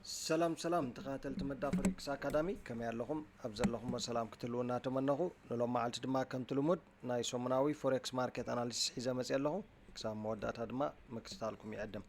ሰላም ሰላም ተኸታተልቲ መዳ ፎሬክስ ኣካዳሚ፣ ከመይ ኣለኹም? ኣብ ዘለኹሞ ሰላም ክትህልዉ እናተመነኹ፣ ንሎም መዓልቲ ድማ ከምቲ ልሙድ ናይ ሰሙናዊ ፎሬክስ ማርኬት ኣናሊሲስ ሒዘ መፅእ ኣለኹ። ክሳብ መወዳእታ ድማ ምክትታልኩም ይዕድም።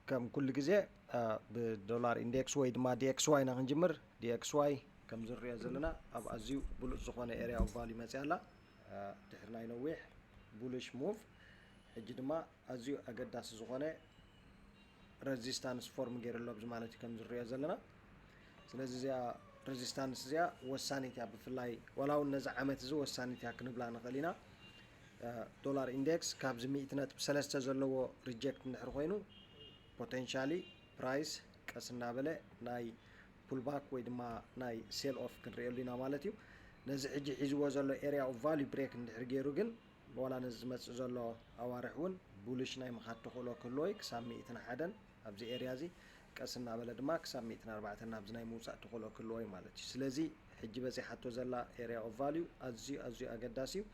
ከም ኩሉ ግዜ ብዶላር ኢንዴክስ ወይ ድማ ዲኤክስዋይ ኢና ክንጅምር። ዲኤክስዋይ ከም ዝርዮ ዘለና ኣብ ኣዝዩ ብሉፅ ዝኾነ ኤሪያ ኦፍ ቫልዩ መፅያ ኣላ። ድሕሪ ናይ ነዊሕ ቡልሽ ሙቭ፣ ሕጂ ድማ ኣዝዩ ኣገዳሲ ዝኾነ ረዚስታንስ ፎርም ገይሩ ኣሎ ኣብዚ ማለት እዩ ከም ዝርዮ ዘለና። ስለዚ እዚኣ ረዚስታንስ እዚኣ ወሳኒት እያ። ብፍላይ ዋላ እውን ነዚ ዓመት እዚ ወሳኒት እያ ክንብላ ንኽእል ኢና። ዶላር ኢንዴክስ ካብዚ ሚእቲ ነጥቢ ሰለስተ ዘለዎ ሪጀክት እንድሕር ኮይኑ፣ ፖቴንሻሊ ፕራይስ ቀስ እናበለ ናይ ፑልባክ ወይ ድማ ናይ ሴል ኦፍ ክንሪኤሉ ኢና ማለት እዩ። ነዚ ሕጂ ሒዝዎ ዘሎ ኤሪያ ኦፍ ቫልዩ ብሬክ እንድሕር ገይሩ ግን ዋላ ነዚ ዝመፅእ ዘሎ ኣዋርሕ እውን ቡልሽ ናይ ምኻድ ተኽእሎ ክህልዎ እዩ። ክሳብ ሚእትን ሓደን ኣብዚ ኤሪያ እዚ ቀስ እናበለ ድማ ክሳብ ሚእትን ኣርባዕተን ናብዚ ናይ ምውፃእ ተኽእሎ ክህልዎ እዩ ማለት እዩ። ስለዚ ሕጂ በፂሓቶ ዘላ ኤሪያ ኦፍ ቫልዩ ኣዝዩ ኣዝዩ ኣገዳሲ እዩ።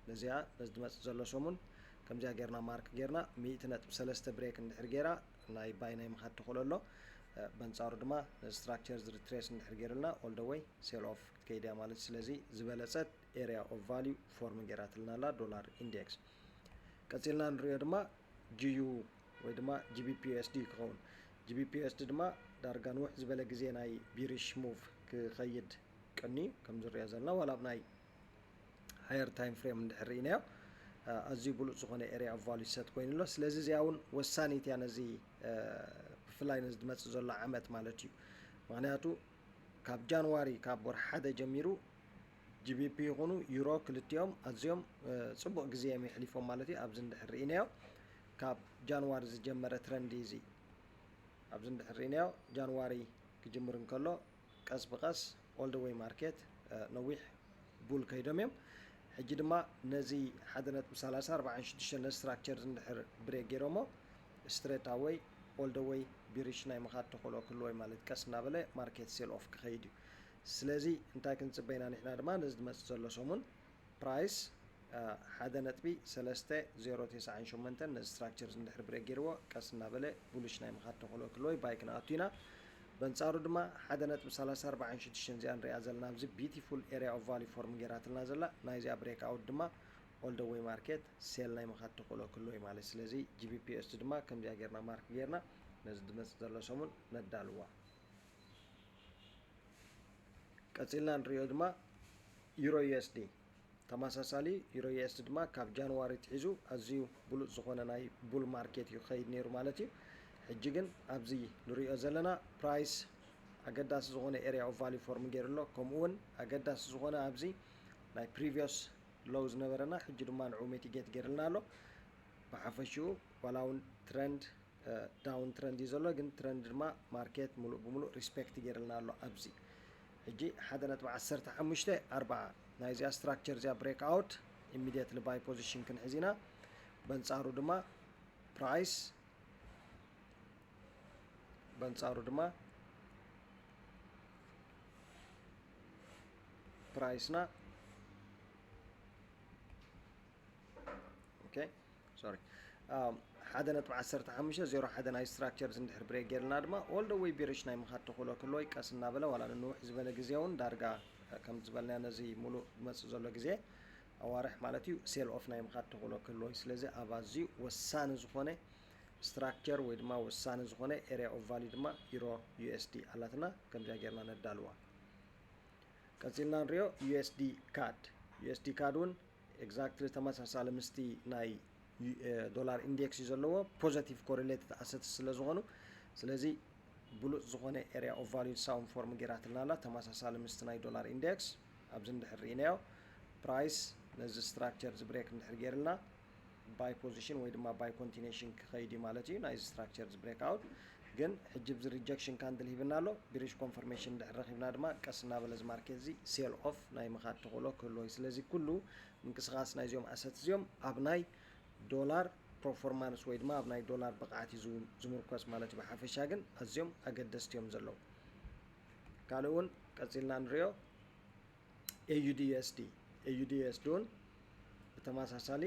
ነዚኣ ነዚ ዝመፅእ ዘሎ ሰሙን ከምዚኣ ጌርና ማርክ ጌርና ሚእቲ ነጥቢ ሰለስተ ብሬክ እንድሕር ጌራ ናይ ባይ ናይ ምኻድ ተኽእሎ ኣሎ። በንፃሩ ድማ ነዚ ስትራክቸር ዝሪትሬስ እንድሕር ገይሩልና ኦል ደ ወይ ሴል ኦፍ ክትከይድ እያ ማለት እዩ። ስለዚ ዝበለፀት ኤሪያ ኦፍ ቫልዩ ፎርም ገይራትልና ኣላ ዶላር ኢንዴክስ። ቀፂልና ንሪኦ ድማ ጂዩ ወይ ድማ ጂቢፒዩኤስዲ ክኸውን። ጂቢፒዩኤስዲ ድማ ዳርጋ ንውሕ ዝበለ ግዜ ናይ ቢሪሽ ሙቭ ክኸይድ ቅኒ ከም ዝሪኦ ዘለና ዋላ ኣብ ናይ ሃየር ታይም ፍሬም እንድሕር ርኢናዮ ኣዝዩ ብሉፅ ዝኾነ ኤሪያ ኦፍ ቫልዩ ሰት ኮይኑ ኣሎ። ስለዚ እዚኣ እውን ወሳኒት እያ ነዚ ብፍላይ ነዚ ዝመፅእ ዘሎ ዓመት ማለት እዩ። ምክንያቱ ካብ ጃንዋሪ ካብ ወር ሓደ ጀሚሩ ጂቢፒ ይኹኑ ዩሮ ክልቲኦም ኣዝዮም ፅቡቕ ግዜ እዮም የሕሊፎም ማለት እዩ። ኣብዚ እንድሕር ርኢናዮ ካብ ጃንዋሪ ዝጀመረ ትረንድ እዩ እዚ። ኣብዚ እንድሕር ርኢናዮ ጃንዋሪ ክጅምር እንከሎ ቀስ ብቐስ ኦል ደ ወይ ማርኬት ነዊሕ ቡል ከይዶም እዮም። ሕጂ ድማ ነዚ ሓደ ነጥቢ ሰላሳ ኣርባዓን ሽዱሽተን ነዚ ስትራክቸር እንድሕር ብሬክ ገይሮሞ ስትሬት ኣወይ ኦል ደ ወይ ቢሪሽ ናይ ምኻድ ተኽእሎ ክህልዎ እዩ ማለት ቀስ እናበለ ማርኬት ሴል ኦፍ ክኸይድ እዩ። ስለዚ እንታይ ክንፅበ ኢና ንሕና ድማ ነዚ ዝመፅእ ዘሎ ሰሙን ፕራይስ ሓደ ነጥቢ ሰለስተ ዜሮ ተስዓን ሸሞንተን ነዚ ስትራክቸር እንድሕር ብሬክ ገይርዎ ቀስ እናበለ ቡልሽ ናይ ምኻድ ተኽእሎ ክህልዎ እዩ ባይ ክንኣቱ ኢና። በንፃሩ ድማ ሓደ ነጥቢ ሰላሳ ኣርባዓን ሽዱሽተን እዚኣ ንሪኣ ዘለና ኣብዚ ቢቲፉል ኤሪያ ኦፍ ቫልዩ ፎርም ገይራትልና ዘላ ናይዚኣ ብሬክ ኣውት ድማ ኦል ደ ወይ ማርኬት ሴል ናይ ምኻድ ተኽእሎ ክህልዎ እዩ ማለት። ስለዚ ጂቢፒኤስቲ ድማ ከምዚኣ ጌርና ማርክ ጌርና ነዚ ዝመፅእ ዘሎ ሰሙን ነዳልዋ። ቀፂልና ንሪኦ ድማ ዩሮ ዩኤስዲ ተመሳሳሊ ዩሮ ዩኤስዲ ድማ ካብ ጃንዋሪ ትሒዙ ኣዝዩ ብሉፅ ዝኾነ ናይ ቡል ማርኬት እዩ ክኸይድ ነይሩ ማለት እዩ። ሕጂ ግን ኣብዚ ንሪኦ ዘለና ፕራይስ ኣገዳሲ ዝኾነ ኤሪያ ኦፍ ቫልዩ ፎርም ገይሩ ኣሎ። ከምኡ እውን ኣገዳሲ ዝኾነ ኣብዚ ናይ ፕሪቪየስ ሎው ዝነበረና ሕጂ ድማ ንዑ ሚቲጌት ገይርልና ኣሎ። ብሓፈሽኡ ዋላ እውን ትረንድ ዳውን ትረንድ እዩ ዘሎ፣ ግን ትረንድ ድማ ማርኬት ሙሉእ ብሙሉእ ሪስፔክት ገይርልና ኣሎ። ኣብዚ ሕጂ ሓደ ነጥቢ ዓሰርተ ሓሙሽተ ኣርባዓ ናይዚኣ ስትራክቸር እዚኣ ብሬክ ኣውት ኢሚዲየትሊ ባይ ፖዚሽን ክንሕዝ ኢና። በንፃሩ ድማ ፕራይስ በንፃሩ ድማ ፕራይስና ኦኬ ሶሪ ሓደ ነጥቢ ዓሰርተ ሓሙሽተ ዜሮ ሓደ ናይ ስትራክቸር እንድሕር ብሬክ ጌርና ድማ ኦል ደ ወይ ቢሪሽ ናይ ምኻድ ተኽእሎ ክህልዎ እዩ። ቀስ እናበለ ዋላ ንንውሕ ዝበለ ግዜ እውን ዳርጋ ከም ዝበልናዮ ነዚ ሙሉእ ዝመፅእ ዘሎ ግዜ ኣዋርሕ ማለት እዩ ሴል ኦፍ ናይ ምኻድ ተኽእሎ ክህልዎ እዩ። ስለዚ ኣብ ኣዝዩ ወሳኒ ዝኾነ ስትራክቸር ወይ ድማ ወሳኒ ዝኾነ ኤሪያ ኦፍ ቫልዩ ድማ ዩሮ ዩኤስዲ ኣላትና። ከምዚኣ ጌርና ነዳልዋ። ቀፂልና ንሪኦ ዩኤስዲ ካድ። ዩኤስዲ ካድ እውን ኤግዛክትሊ ተመሳሳሊ ምስቲ ናይ ዶላር ኢንዴክስ እዩ ዘለዎ። ፖዘቲቭ ኮሪሌትድ ኣሰትስ ስለ ዝኾኑ ስለዚ ብሉፅ ዝኾነ ኤሪያ ኦፍ ቫልዩ ሳውን ፎርም ገይራትልና ኣላ ተመሳሳሊ ምስቲ ናይ ዶላር ኢንዴክስ። ኣብዚ እንድሕር ርኢናዮ ፕራይስ ነዚ ስትራክቸር እዚ ብሬክ እንድሕር ገይርልና ባይ ፖዚሽን ወይ ድማ ባይ ኮንቲኒሽን ክኸይድ እዩ ማለት እዩ ናይዚ ስትራክቸር እዚ ብሬክ ኣውት። ግን ሕጂ ብዚ ሪጀክሽን ካንድል ሂብና ኣሎ። ቢሪሽ ኮንፈርሜሽን እንድሕር ረኺብና ድማ ቀስ እናበለ እዚ ማርኬት እዚ ሴል ኦፍ ናይ ምኻድ ተኽእሎ ክህልዎ እዩ። ስለዚ ኩሉ ምንቅስቃስ ናይዚኦም ኣሰት እዚኦም ኣብ ናይ ዶላር ፐርፎርማንስ ወይ ድማ ኣብ ናይ ዶላር ብቕዓት እዩ ዝምርኮስ ማለት እዩ። ብሓፈሻ ግን ኣዝዮም ኣገደስቲ እዮም ዘለዉ። ካልእ እውን ቀፂልና ንሪኦ ኤዩዲ ዩኤስዲ። ኤዩዲ ዩኤስዲ እውን ብተመሳሳሊ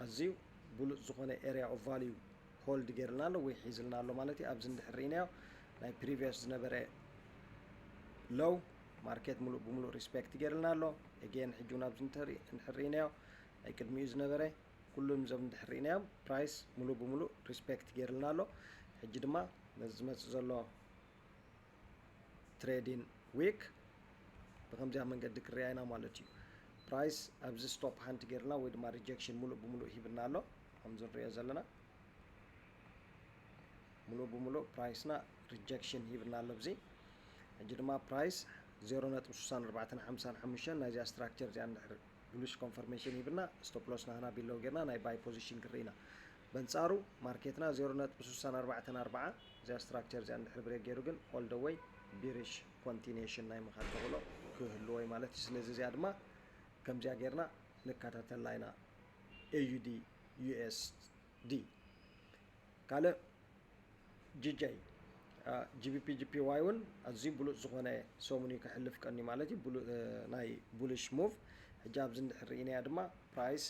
ኣዝዩ ብሉፅ ዝኾነ ኤሪያ ኦፍ ቫልዩ hold ገይርልና ኣሎ ወይ ሒዝልና ኣሎ ማለት እዩ። ኣብዚ እንድሕር ርኢናዮ ናይ previous ዝነበረ low market ሙሉእ ብሙሉእ respect ገይርልና ኣሎ። Again ሕጂ እውን ኣብዚ እንድሕር ርኢናዮ ናይ ቅድሚኡ ዝነበረ ኩሉም እዞም እንድሕር ርኢናዮም price ሙሉእ ብሙሉእ respect ገይርልና ኣሎ። ሕጂ ድማ ነዚ ዝመፅእ ዘሎ trading week ብከምዚኣ መንገዲ ክርኣ ኢና ማለት እዩ። Price ኣብዚ stop hunt ገይርና ወይ ድማ rejection ሙሉእ ብሙሉእ ሂብና ኣሎ። ከምዚ ንሪኦ ዘለና ሙሉእ ብሙሉእ price ና rejection ሂብና ኣሎ። ኣብዚ ሕጂ ድማ price ዜሮ ነጥቢ ስሳን ኣርባዕተን ሓምሳን ሓሙሽተን ናይዚኣ structure እዚኣ እንድሕር bullish confirmation ሂብና stop loss ናህና below ገይርና ናይ buy position ክርኢ ኢና። በንጻሩ market ና ዜሮ ነጥቢ ስሳን ኣርባዕተን ኣርባዓ እዚኣ structure እዚኣ እንድሕር break ገይሩ ግን all the way bearish continuation ናይ ምኻድ ተኽእሎ ክህልዎ እዩ ማለት እዩ። ስለዚ እዚኣ ድማ ከምዚኣ ገይርና ንከታተላ ኢና። A U D U S D ካልእ G J G B P G P Y እውን ኣዝዩ ብሉጽ ዝኾነ ሰሙን እዩ ከሕልፍ ቀንዩ ማለት እዩ። ብሉ- እ፣ ናይ bullish move ሕጂ ኣብዚ እንድሕር ርኢናያ ድማ price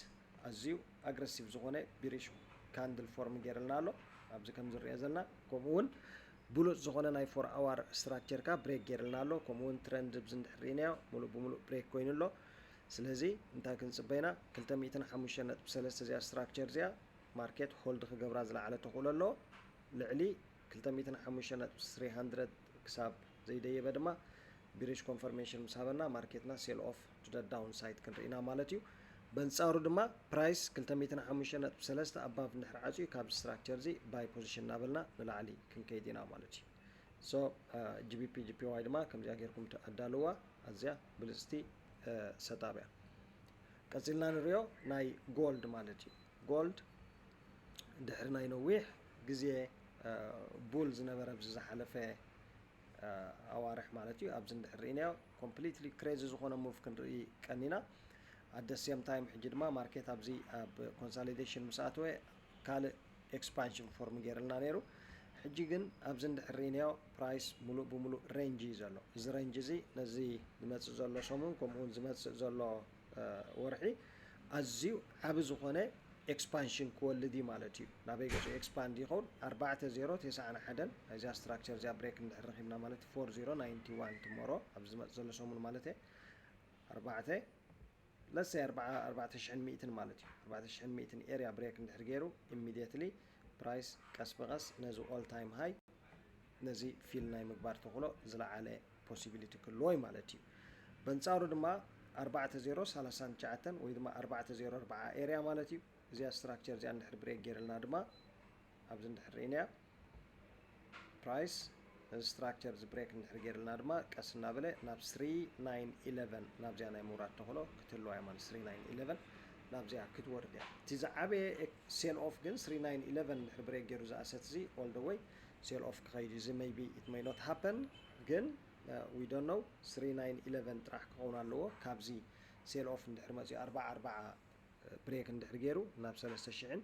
ኣዝዩ aggressive ዝኾነ bearish candle form ገይርልና ኣሎ ኣብዚ ከም ዝርአ ዘለና። ከምኡ እውን ብሉጽ ዝኾነ ናይ four hour structure ካ break ገይርልና ኣሎ። ከምኡ እውን trend ኣብዚ እንድሕር ርኢናዮ ሙሉእ ብሙሉእ break ኮይኑ ኣሎ። ስለዚ እንታይ ክንጽበ ኢና? ክልተ ሚእትን ሓሙሽተን ነጥቢ ሰለስተ እዚኣ structure እዚኣ market hold ክገብራ ዝለዓለ ተኽእሎ ኣሎ። ልዕሊ ክልተ ሚእትን ሓሙሽተን ነጥቢ three hundred ክሳብ ዘይደየበ ድማ bearish confirmation ምስ ሃበና market ና sell off to the downside ክንርኢ ኢና ማለት እዩ። በንጻሩ ድማ price ክልተ ሚእትን ሓሙሽተን ነጥቢ ሰለስተ above እንድሕር ዓጽዩ ካብ structure እዚ buy position እናበልና ንላዕሊ ክንከይድ ኢና ማለት እዩ። So G B P G P Y ድማ ከምዚኣ ጌርኩም ኣዳልዋ። ኣዝያ ብልጽቲ setup እያ። ቀጺልና ንሪኦ ናይ gold ማለት እዩ። Gold ድሕሪ ናይ ነዊሕ ግዜ bull ዝነበረ ኣብዚ ዝሓለፈ ኣዋርሕ ማለት እዩ። ኣብዚ እንድሕር ርኢናዮ completely crazy ዝኾነ move ክንርኢ ቀኒና። At the same time ሕጂ ድማ market ኣብዚ ኣብ consolidation ምስ ኣተወ ካልእ expansion form ገይርልና ነይሩ። ሕጂ ግን ኣብዚ እንድሕር ርኢናዮ price ሙሉእ ብሙሉእ range እዩ ዘሎ። እዚ range እዚ ነዚ ዝመጽእ ዘሎ ሰሙን ከምኡ እውን ዝመጽእ ዘሎ ወርሒ ኣዝዩ ዓቢ ዝኾነ expansion ክወልድ እዩ ማለት እዩ። ናበይ ገጹ expand ይኸውን? ኣርባዕተ ዜሮ ተስዓን ሓደን ናይዚኣ structure እዚኣ break እንድሕር ረኺብና ማለት four zero ninety one tomorrow ኣብዚ ዝመጽእ ዘሎ ሰሙን ማለት እየ። ኣርባዕተ let's say ኣርባዕተ ሽሕን ሚእትን ማለት እዩ። ኣርባዕተ ሽሕን ሚእትን area break እንድሕር ገይሩ immediately price ቀስ ብቐስ ነዚ all time high ነዚ fill ናይ ምግባር ተኽእሎ ዝለዓለ possibility ክህልዎ እዩ ማለት እዩ። በንጻሩ ድማ ኣርባዕተ ዜሮ ሰላሳን ትሽዓተን ወይ ድማ ኣርባዕተ ዜሮ ኣርባዓ area ማለት እዩ። እዚኣ structure እዚኣ እንድሕር break ገይርልና ድማ ኣብዚ እንድሕር ርኢናያ price ነዚ structure እዚ break እንድሕር ገይርልና ድማ ቀስ እናበለ ናብ three nine eleven ናብዚኣ ናይ ምውራድ ተኽእሎ ክትህልዋ እያ ማለት three nine eleven ናብዚኣ ክትወርድ እያ። እቲ ዝዓበየ sell off ግን three nine eleven እንድሕር break ገይሩ ዝኣሰት እዚ all the way sell off ክኸይድ እዩ። እዚ maybe it may not happen ግን we don't know። Three nine eleven ጥራሕ ክኸውን ኣለዎ። ካብዚ sell off እንድሕር መፅዩ ኣርባዓ ኣርባዓ break እንድሕር ገይሩ ናብ ሰለስተ ሽሕን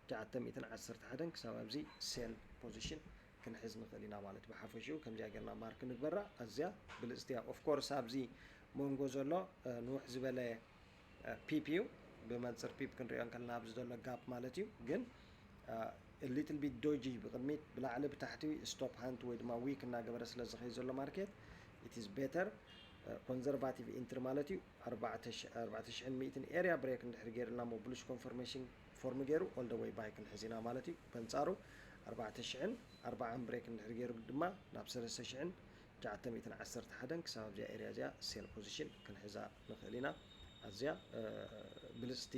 ትሽዓተ ሚእትን ዓሰርተ ሓደን ክሳብ ኣብዚ sell position ክንሕዝ ንኽእል ኢና ማለት ብሓፈሽኡ ከምዚኣ ጌርና mark ንግበራ። ኣዝያ ብልፅቲ እያ። Of course ኣብዚ መንጎ ዘሎ ንውሕ ዝበለ pip እዩ። ብመንፅር pip ክንሪኦ እንከለና ኣብዚ ዘሎ gap ማለት እዩ። ግን little bit dodgy ብቕድሚት ብላዕሊ ብታሕቲ stop hunt ወይ ድማ wick እናገበረ ስለ ዝኸይድ ዘሎ market it is better conservative entry ማለት እዩ። ኣርባዕተ ሽሕን ሚእትን area break እንድሕር ገይርልና እሞ bullish confirmation form ገይሩ all the way buy ክንሕዝ ኢና ማለት እዩ። በንጻሩ ኣርባዕተ ሽሕን ኣርባዓን break እንድሕር ገይሩ ድማ ናብ ሰለስተ ሽሕን ትሽዓተ ሚእትን ዓሰርተ ሓደን ክሳብ ኣብዚኣ area እዚኣ sell position ክንሕዛ ንኽእል ኢና። ኣዝያ ብልፅቲ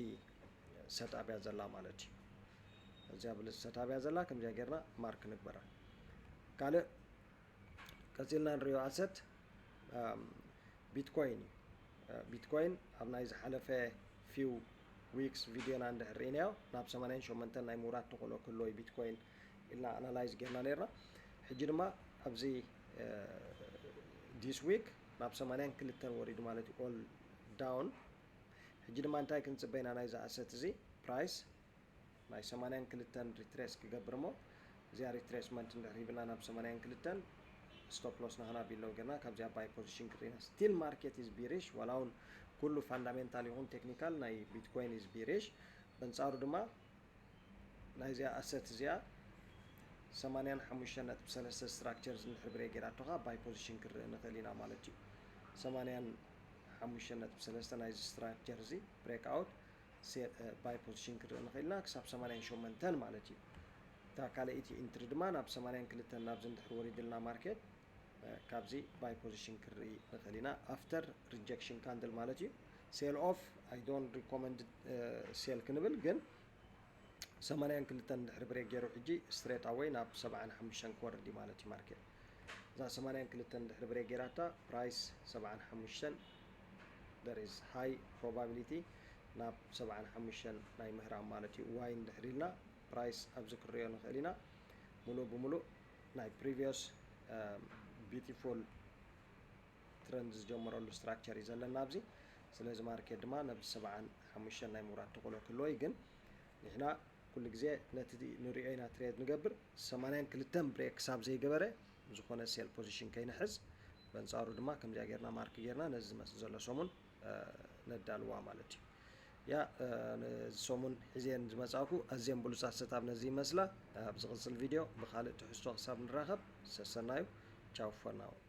setup እያ ዘላ ማለት እዩ። ኣዝያ ብልፅቲ setup እያ ዘላ። ከምዚኣ ጌርና mark ንግበራ። ካልእ ቀፂልና ንሪኦ asset Bitcoin እዩ። Bitcoin ኣብ ናይ ዝሓለፈ few weeks video ና እንድሕር ርኢናዮ ናብ ሰማንያን ሸሞንተን ናይ ምውራድ ተኽእሎ ክህልዎ እዩ Bitcoin ኢልና analyze ጌርና ነይርና። ሕጂ ድማ ኣብዚ this week ናብ ሰማንያን ክልተን ወሪዱ ማለት እዩ፣ all down። ሕጂ ድማ እንታይ ክንጽበ ኢና ናይዚ asset እዚ price ናይ ሰማንያን ክልተን retrace ክገብር እሞ እዚኣ retracement እንድሕር ሂብና ናብ ሰማንያን ክልተን stop loss ናህና below ገርና ካብዚኣ buy position ክርኢና። Still market is bearish ዋላ እውን ኩሉ fundamental ይኹን technical ናይ Bitcoin is bearish። በንጻሩ ድማ ናይዚኣ asset እዚኣ ሰማንያን ሓሙሽተን ነጥቢ ሰለስተ structure እንድሕር break ጌራቶ ከዓ buy position ክርኢ ንኽእል ኢና ማለት እዩ። ሰማንያን ሓሙሽተን ነጥቢ ሰለስተ ናይዚ structure እዚ break out buy position ክርኢ ንኽእል ኢና ክሳብ ሰማንያን ሸሞንተን ማለት እዩ። እታ ካልኣይቲ entry ድማ ናብ ሰማንያን ክልተን ናብዚ እንድሕር ወሪድልና market ካብዚ buy position ክርኢ ንኽእል ኢና after rejection candle ማለት እዩ። Sell off I don't recommend sell ክንብል ግን ሰማንያን ክልተን እንድሕር break ገይሩ ሕጂ straight away ናብ ሰብዓን ሓሙሽተን ክወርድ እዩ ማለት እዩ market። እዛ ሰማንያን ክልተን እንድሕር break ገይራታ price ሰብዓን ሓሙሽተን there is high probability ናብ ሰብዓን ሓሙሽተን ናይ ምህራም ማለት እዩ። Why እንድሕር ኢልና price ኣብዚ ክንሪኦ ንኽእል ኢና። ሙሉእ ብሙሉእ ናይ previous beautiful trend ዝጀመረሉ structure እዩ ዘለና ኣብዚ። ስለዚ market ድማ ነብዚ ሰብዓን ሓሙሽተን ናይ ምውራድ ተኽእሎ ክህልዎ እዩ። ግን ንሕና ኩሉ ግዜ ነቲ ንሪኦ ኢና trade ንገብር። ሰማንያን ክልተን break ክሳብ ዘይገበረ ዝኾነ sell position ከይንሕዝ፣ በንጻሩ ድማ ከምዚኣ ጌርና mark ጌርና ነዚ ዝመጽእ ዘሎ ሰሙን ነዳልዋ ማለት እዩ። ያ ነዚ ሰሙን ሒዘን ዝመጻእኩ ኣዝየን ብሉጻት setup ነዚ ይመስላ። ኣብ ዝቕጽል video ብኻልእ ትሕዝቶ ክሳብ ንራኸብ ሰሰናዩ። ቻው for now።